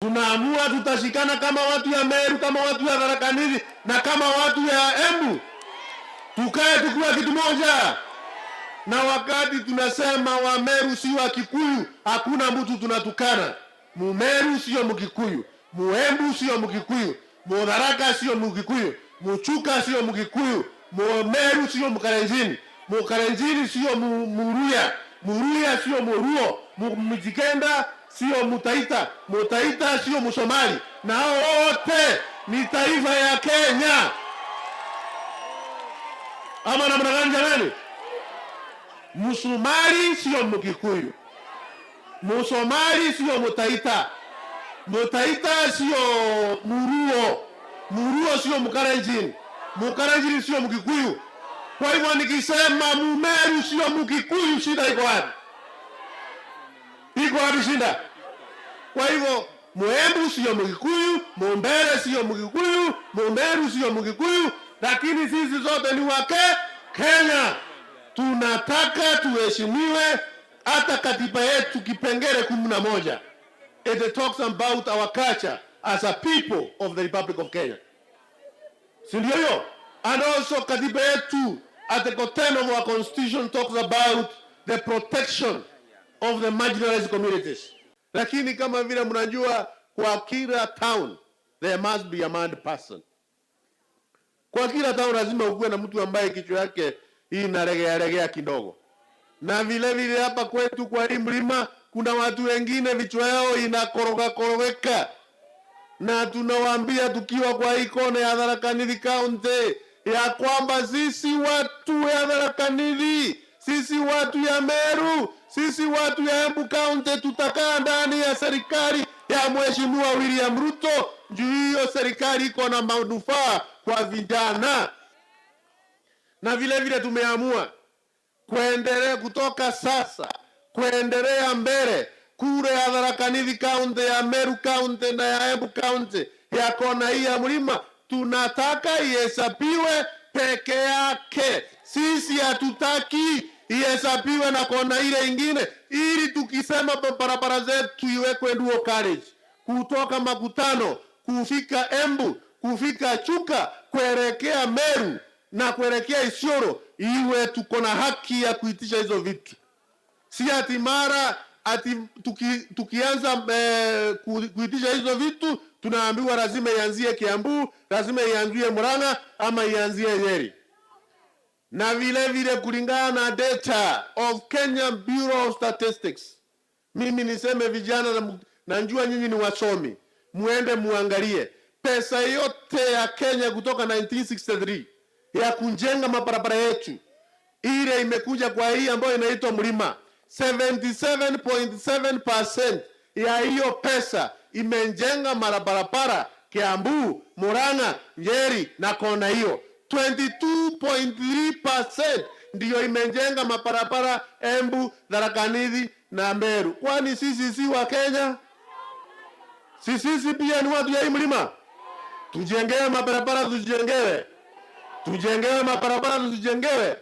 Tunaamua tutashikana kama watu ya Meru, kama watu ya Tharaka Nithi na kama watu ya Embu, tukae tukiwa kitu moja. Na wakati tunasema Wameru si wa Kikuyu, hakuna mtu tunatukana. Mumeru sio Mkikuyu, Muembu sio Mkikuyu, Mutharaka sio Mkikuyu, Muchuka sio Mkikuyu, Mumeru sio Mkalenjini, Mukalenjini sio Muruya, Muruya sio Muruo, Mujikenda sio Mutaita, Mutaita sio Musomali, na hao wote ni taifa ya Kenya. Ama namna gani jamani? Msumali sio Mkikuyu, Musomali sio Mutaita, Mutaita sio Muruo, Muruo sio Mkalenjin, Mkalenjin sio Mkikuyu. Kwa hivyo nikisema Mumeru sio Mkikuyu, shida iko wapi? Iko wapi shida? Kwa hivyo Muembu sio Mkikuyu, Mumbere sio Mkikuyu, Mumeru sio Mkikuyu, lakini sisi zote ni wake Kenya. Tunataka tuheshimiwe. Hata katiba yetu kipengele 11, it talks about our culture as a people of the Republic of Kenya, si ndio hiyo? And also katiba yetu, Article 10 of our constitution, talks about the protection of the marginalized communities. Lakini kama vile mnajua, kwa kila town there must be a mad person. Kwa kila town lazima ukuwe na mtu ambaye kichwa yake hii inalegea legea kidogo. Na vile vile hapa kwetu kwa hii mlima kuna watu wengine vichwa yao inakoroga korogeka, na tunawaambia tukiwa kwa hii kona ya Tharaka Nithi County ya kwamba sisi watu ya Tharaka Nithi, sisi watu ya Meru, sisi watu ya Embu County tutakaa ndani ya serikali ya Mheshimiwa William Ruto, juu hiyo serikali iko na manufaa kwa vijana. Na vile vile tumeamua kuendelea kutoka sasa kuendelea mbele, kura ya Tharaka Nithi County, ya Meru County na ya Embu County, ya kona hii ya mlima, tunataka ihesabiwe peke yake. Sisi hatutaki ihesabiwe na kona ile ingine, ili tukisema barabara zetu iwekwe dual carriage kutoka Makutano kufika Embu, kufika Chuka, kuelekea Meru na kuelekea Isiolo, iwe tuko na haki ya kuitisha hizo vitu, si ati mara ati tukianza kuitisha hizo vitu tunaambiwa lazima ianzie Kiambu, lazima ianzie Murang'a ama ianzie Nyeri. Na vile vile kulingana na data of Kenya Bureau of Statistics, mimi niseme vijana, najua nyinyi ni wasomi, muende muangalie pesa yote ya Kenya kutoka 1963 ya kujenga mabarabara yetu, ile imekuja kwa hii ambayo inaitwa mlima, 77.7% ya hiyo pesa imejenga mabarabara Kiambu, Murang'a, Nyeri na kona hiyo. 22.3% ndiyo imejenga mabarabara Embu, Tharaka Nithi na Meru. Kwani sisi si wa Kenya? Si sisi pia ni watu ya hii mlima? Tujengewe mabarabara, tujengewe, tujengewe mabarabara, tujengewe.